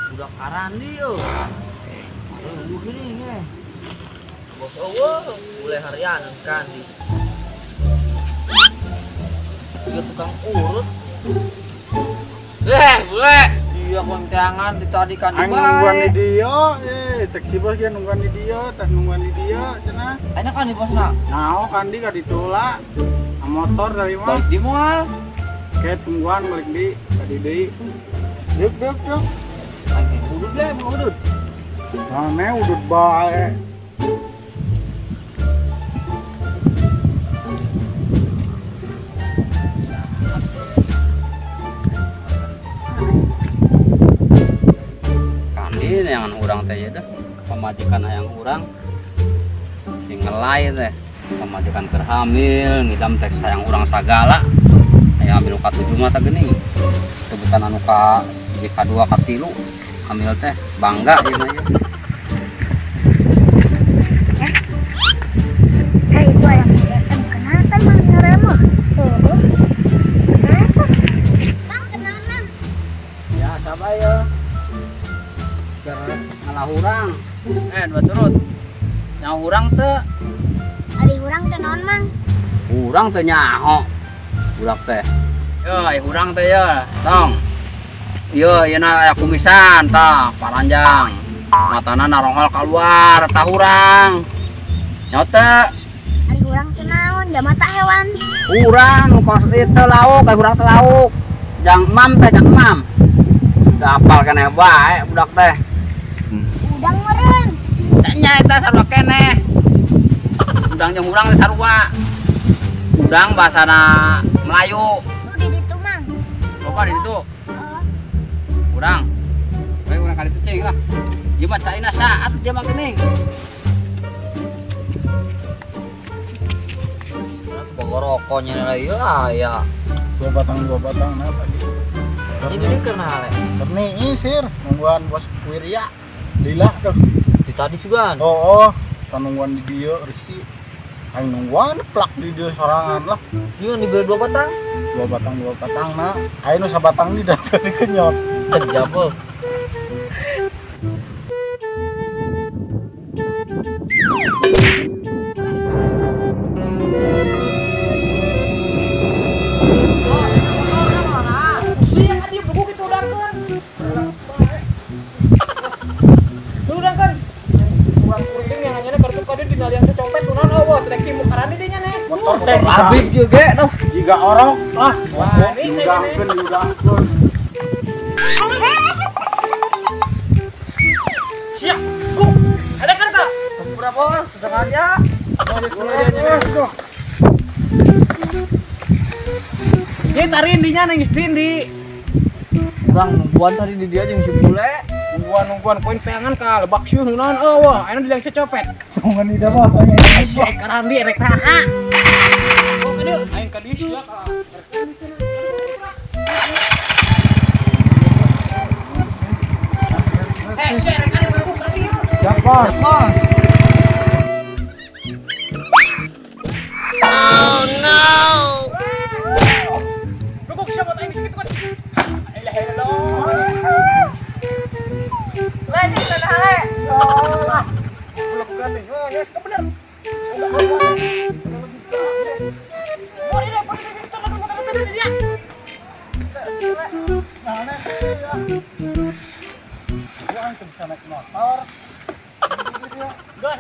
Budak karandi yo. Aduh gini nih. Bos eueuh, bule harian kandi. Tiga tukang urut. Bule. Iya kontangan di tadi kan di nungguan di dia, cek si bos dia nungguan di dia, tas nungguan di dia cenah. Ayeuna kan di bosna. Nah, kandi ka ditolak. Motor dari mah. Balik di moal. Oke, tungguan balik di tadi deui. Duk duk duk. Aing udud le, mau udud. Rame udud bae. Kandi neangan urang teh ieu teh, pamajikan hayang urang sing ngelai teh. Pamajikan keur hamil, ngidam teh sayang urang sagala. Hayang hamil ka 7 mah teh geuning. Sebutan anu ka hiji ka 2 ka 3 hamil teh bangga ieu mah ieu. Itu ayam datang kenapa emang ngeremo? Oh. Kenapa? Bang, kenapa? Ya, sabar ya. Keur ngalah urang. Dua turut. Nyaho urang teu? Ari urang teh naon, Mang? Urang teh nyaho. Budak teh. Yo, ai urang teh ye, tong. Yo, ieu na aya kumisan tah, paranjang. Matana naronghol kaluar tah urang. Nyaho teu? Ari urang teh naon? Jamata hewan. Urang nu kos teu lauk, ai urang teh lauk. Jang emam teh, jang emam. Teu apal keneh bae budak teh. Udang meureun. Nya eta sarua keneh. Udang jeung urang teh sarua. Udang bahasana Melayu. Lu di ditu, Mang. Loba di ditu. Heeh. Urang. We urang ka ditu cing lah. Ieu mah caina saat dia mah geuning. Rokoknya lagi ya. Dua batang nah tadi. Ini keur naha le? Terni sir, nungguan bos Wirya. Lila tuh. Di tadi sugan. Oh, kan nungguan di dieu risi. Aing nungguan plak di dieu sorangan lah. Ieu dibeli dua batang. Dua batang nah. Aing nu sabatang di daftar dikenyot. Jabel. Habib juga tuh. Jika orok lah. Wah, diudangkeun. Siap. Ku. Ada kan tak? Berapa? Sengaja. Ini tarin dinya nang geus di. Urang nungguan tadi di dia jeung si bule. Nungguan poin peangan ka lebak siuh nu naon eueuh, ayeuna dilang copet. Nungguan di dia mah. Si karandi rek raha. Aing ka dieu sia ka. Sia rek ka dieu ka dieu. Ya, Bos. Oh no. Rukuk sia buat aing sakit kuat. La ilaha illallah. Lanjut sana hale. Salah. Belum kan nih. Oh, ya bener. Motor. Gas,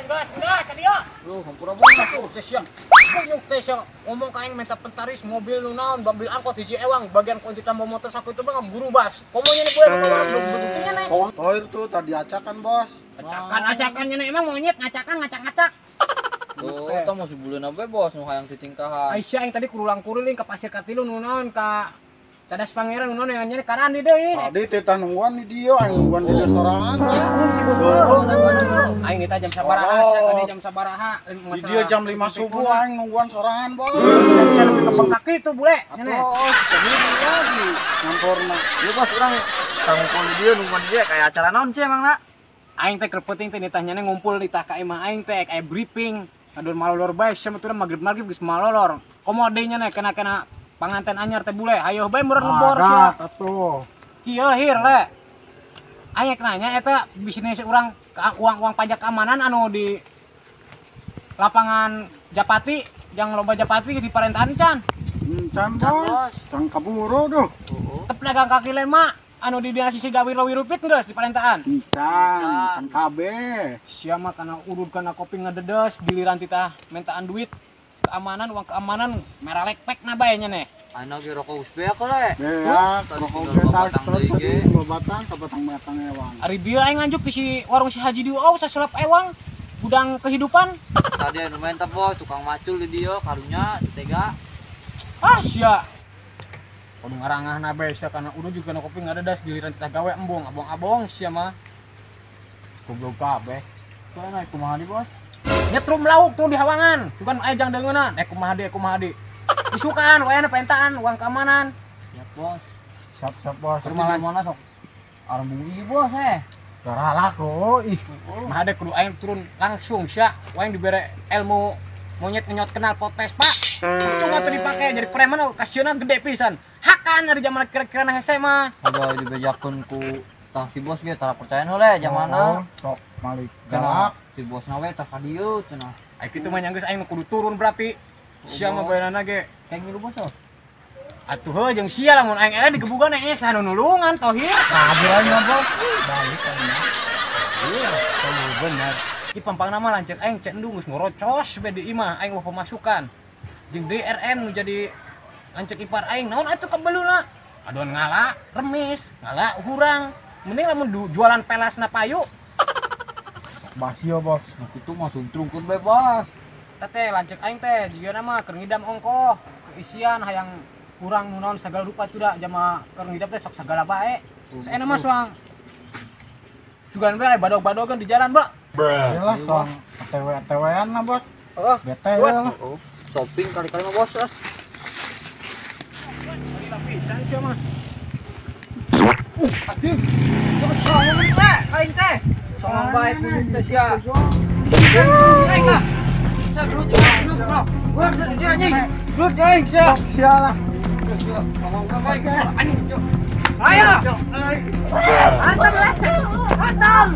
ka dieu. Lu hampura buka teh siang. Kunyuk teh siang. Ngomong ka aing minta pentaris mobil nu naon, mobil angkot hiji ewang, bagian kunci tambah motor saku itu bang buru bas. Komonya nih boleh buktinya nih. Oh, toir tuh tadi acakan, Bos. Acakan-acakannya nih emang monyet ngacakan ngacak-ngacak. Oh, tah mau sebulan apa bos nu hayang titingkahan. Aisyah yang tadi kurulang kuriling ke pasir katilu nu naon ka Cadas Pangeran nu naon yang nyari karandi deui. Tadi teh nungguan di dieu, aing nungguan di dieu sorangan. Kun si bos. Aing eta jam sabaraha sia tadi jam sabaraha. Di dieu jam 5 subuh aing nungguan sorangan, Bos. Sia lebih ke bengkak itu bule. Oh, jadi lagi nyampurna. Ieu bos urang tanggung di dieu nungguan di dieu kayak acara naon sih emang na? Aing teh keur peuting teh nitah nyane ngumpul ditah ka imah aing teh kayak briefing. Aduh malolor bae sia mah magrib-magrib geus malolor. Komo deui nya kena-kena panganten anyar teh bule. Hayoh bae meureun ngebor sia. Atuh. Kieu hir le. Aing nanya eta bisnis urang uang-uang pajak keamanan anu di lapangan Japati, yang loba Japati di parentaan can. Can bos, can kaburu duh. Tep dagang kaki lima anu di dinas sisi gawi lawi rupit geus di parentaan. Can, can kabeh. Sia mah kana urut kana kopi ngededes giliran titah mentaan duit keamanan uang keamanan merah lekpek na bae nya neh. Anu ge rokok geus beak le. Beak, rokok ge tas terus dua batang sabatang-batang ewang. Ari bieu aing nganjuk di si warung si Haji Diu sasulap ewang gudang kehidupan. Tadi anu menta bos, tukang macul di dieu karunya tega. Ah sia. Kudu ngarangahna bae sia kana udah juga na kopi ngadedas giliran titah gawe embung abong-abong sia mah. Goblok kabeh. Kumaha kumaha di bos? Nyetrum lauk tuh di hawangan, bukan aing jang deungeunna. Kumaha deui kumaha deui. Isukan wayahna pentaan uang keamanan. Siap bos. Siap bos. Rumah mana sok? Arembung ieu bos eh. Darah laku ih. Mah ada kudu aing turun langsung sia. Aing dibere ilmu monyet ngenyot kenal pot Vespa. Cuma teu dipake jadi preman kasieuna gede pisan. Hakan dari zaman kira-kira hese mah. Udah dibejakeun ku tah si bos ge tara percayaan heula zamanna. Sok malik galak si bosna we tah ka dieu cenah. Ai kitu mah nya geus aing kudu turun berarti. Sia mah bayanana ge. Kayak ngilu bos oh. Atuh heuh jeung sia lamun aing eleh digebugan aing saha nu nulungan tohir. Kabur aja bos. Balik aing. Iya, bener. Ki pampangna mah lanceuk aing cek endung geus ngorocos be di imah aing wah pemasukan. Jeung DRM nu jadi lanceuk ipar aing naon atuh kebeluna. Adon ngala remis, ngala hurang. Mending lamun jualan pelasna payu. Basio bos. Nu kitu mah suntrungkeun bae bos. Teh lanceuk aing teh jigana mah keur ngidam ongkoh, keisian hayang kurang nu naon sagala rupa cuda jama keur ngidam teh sok sagala bae. Saena mah soang sugan bae badog-badogan di jalan, Mbak. Lah soang ATW-ATW-an lah, Bos. Heeh. Bete lah. Shopping kali-kali mah bos lah. Lapisan sia mah. Aduh. Songong teh, aing teh. Songong bae kudu teh sia. Aing lah. Ayo. Hantam le. Hantam.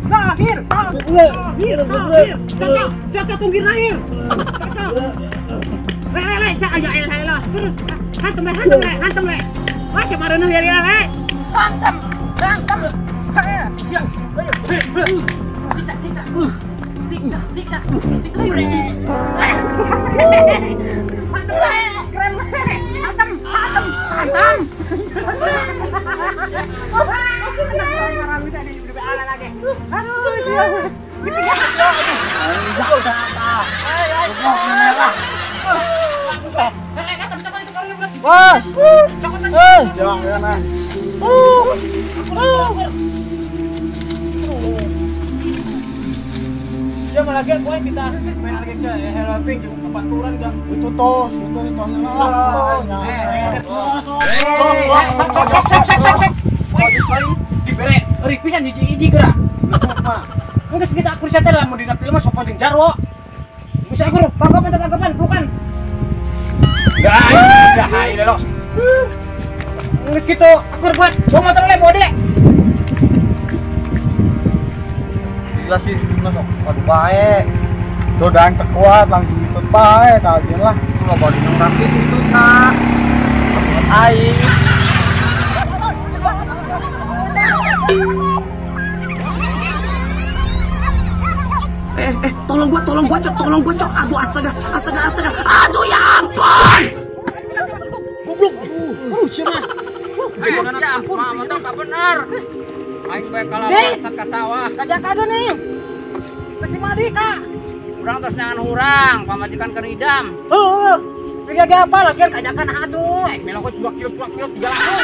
Lahir. Lahir. Lahir. Cocok, cocok tunggir lahir. Cocok. Le le le, saya ayo lah. Terus hantam le, hantam le, hantam le. Wah, siapa reneuh ya le. Hantam. Hantam. Ayo. Siksa, siksa. Siksa, siksa. Siksa. Hantam le. Keren le. Hantam, hantam, hantam. Bos. Jangan. Ya malah lagi poin kita main lagi ya helping kepaturan gang itu tos itu tosnya lah. Dibere eurik pisan hiji-hiji geura. Geus kita akur sia teh lamun dina film mah sok jeung jarwo. Geus akur tangkapan tangkapan pelukan. Gah, gah, lo. Geus kitu akur buat bawa motor le bode. Gila sih masuk aduh bae. Tuh dang terkuat langsung ikut bae kajian lah. Lu bawa di nang itu nak. Aing. Tolong gua, cok. Aduh, astaga, astaga, astaga. Aduh, ya ampun. Goblok. Siapa? Ya ampun, motor tak bener. Aing bae kalau loncat ka sawah. Kajak-kajak nih. Pasti madi, Kak. Urang terus nangan hurang, pamajikan keur idam. Heeh. Tiga apa lagi kajakan aduh. Melok 2 kilo 2 kilo 3 langsung.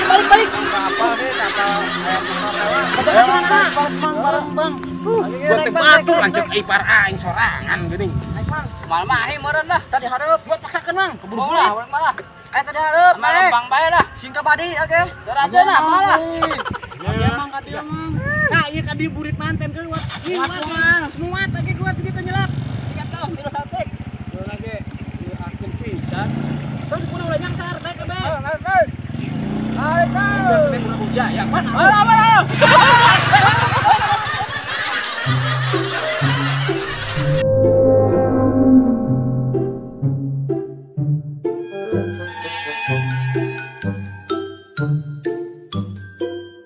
Balik-balik. Apa deh, apa aya motor lewat. Bareng bang. Gua teh batur lanceuk ipar aing sorangan geuning. Moal mahi meureun lah. Tadi hareup buat paksakeun mang. Keburu lah, urang malah. Tadi hareup. Lempang bae lah. Singka badi oke. Daraja lah, malah. Iya mang ka dieu mang. Nah, ieu ka dieu burit manten keuwat. Muat, muat lagi kuat kita nyelap. Tiga tahun biru satik. Dua lagi diakeun pisan. Terus kudu ulah nyangsar teh ke be. Ayo, ayo. Ayo. Jaya mana? Ayo, ayo.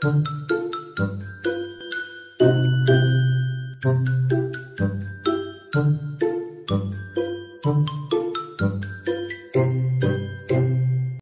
Thank